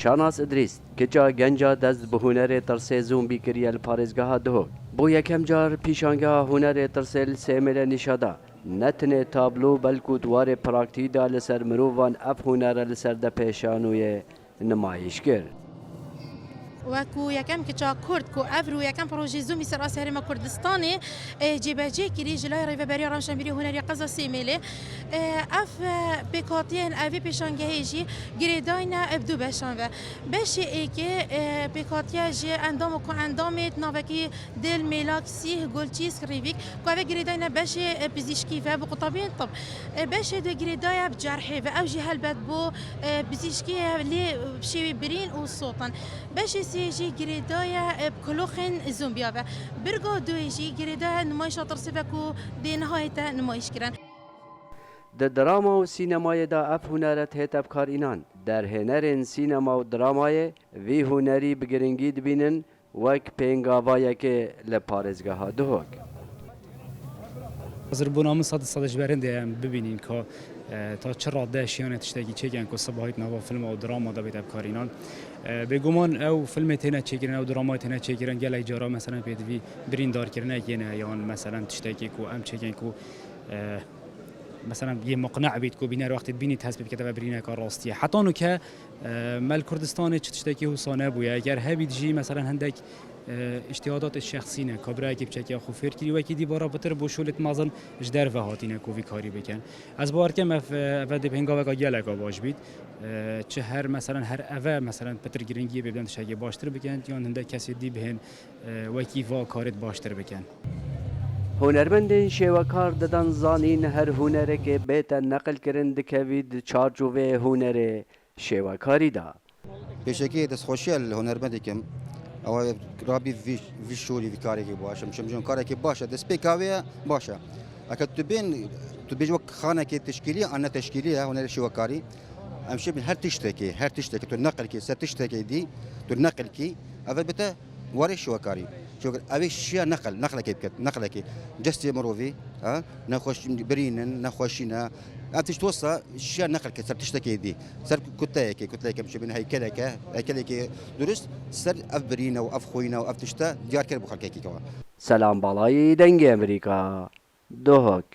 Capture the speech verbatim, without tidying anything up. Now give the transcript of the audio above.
Şanas Idrîs, kiça genca dest bi hunerê tirsê zombî kiriye li parêzgeha Duhok. Bo yekem car pîşangeha hunerê tirsê li Sêmêlê nîşa da. Ne tenê tablo, belkû di warê praktî de li ser mirovan ev hunere li ser de pêşanûyê nimayîş kir. Wekû yekem kiça Kurd ku ev rû yekem projeyê zombî ser astê Herêma Kurdistanê, e, cêbecê kirî ji lay Rêveberiya Rewşenbîrî Hunerî Qeza Sêmêlê. E, ev, e, pêkhatiyên evê pêşangehê jî girêdayne bi du beşan ve. Beşê êkê, e, pêkhatiye ji endam û ku endamê di navekî dil, mêlak, sîh, gul, çîsk, rîvîk, ku ev ê girêdayne beşê, e, pizîşkî ve, bi qutabiyên tib. E, beşê du girêdaye bi cerhê ve, ew jî helbet bo, e, pizîşkî ye, lê bi şêwê birîn û sotin. Beşê sê jî girêdaye, e, bi kiloxên zombiya ve. Birga duyê jî girêdaye nimayişa tirsê ve ku dê nihayê te nimayîş kirin. Di drama û sînemayê de ev hunere tête bi kar înan. Derhênerên sînema û dramayê vî hunerî bi giringî dibînin wek pêngavayekê li parêzgeha Duhok. Hazirbûna min sed sed ji ber hindê em bibînin ka, e, ta çi rade şiyane tiştekî çêkin ku sibahî di nava filma û drama de bête bi kar înan. E, bêguman ew filmê têne çêkirin, ew dramayê têne çêkirin, gelek cara meselen pêdivî birîndarkirinek yêne yan meselen tiştekî ku em çêkin ku, e, meselen yê muqne bît ku bîner wextê dibînît hest pê bike te ve birîneka rastî ye. Heta nûke, e, me li Kurdistanê çi tiştekî wisa nebûye. Eger hebît jî, meselen hindek, e, îctîhadatê şexsî ne, ka birayekî biçekî ya xwe fêr kirî, wekî dî bara pitir bo şolêt mezin ji derve hatîne ku vî karî bikin. Ez bawer dikim ev, e, ev dê bi hingaveka geleka baş bît. E, çi her, meselen her eve, meselen pitir giringiyê bê bidin tiştekê baştir bikin, yan hindek kesê dî bihên, e, wekî va karêt baştir bikin. Hunermendên şêwekar didin zanîn, her hunerekê bête neqilkirin dikevî di çarçoveyê hunerê şêwekarî de. Pêşekî destxweşiya li hunermendê kim. Ew rabî vî, vî şûrî, vî karekî baş. Em şim jin karekî baş e. Destpêka wê ye, baş e. Eke tu bên, tu bêj wek xanekê teşkîlî ye, an ne teşkîlî ye, hunerê şêwekarî. Em şibin her tiştekê, her tiştekê tu neqilkî, ser tiştekê dî, tu neqilkî, ev bite warê şiwekarî. Şiwekar-, ev ê şiya neqil, neqlekê biket, neqlekê. Cestê mirovî, ha, nexweş, birînin, nexweşî ne. Ev tişt wisa şiya neqilkê ser tiştekê dî. Ser kuteyekê, kutleyeke em şibin heykeleke, heykelekê durust, ser ev birîne û ev xwîne û ev tişte diyar kir bo xelkekî kewa. Selam Balayî, Dengê Emerîka, Duhok.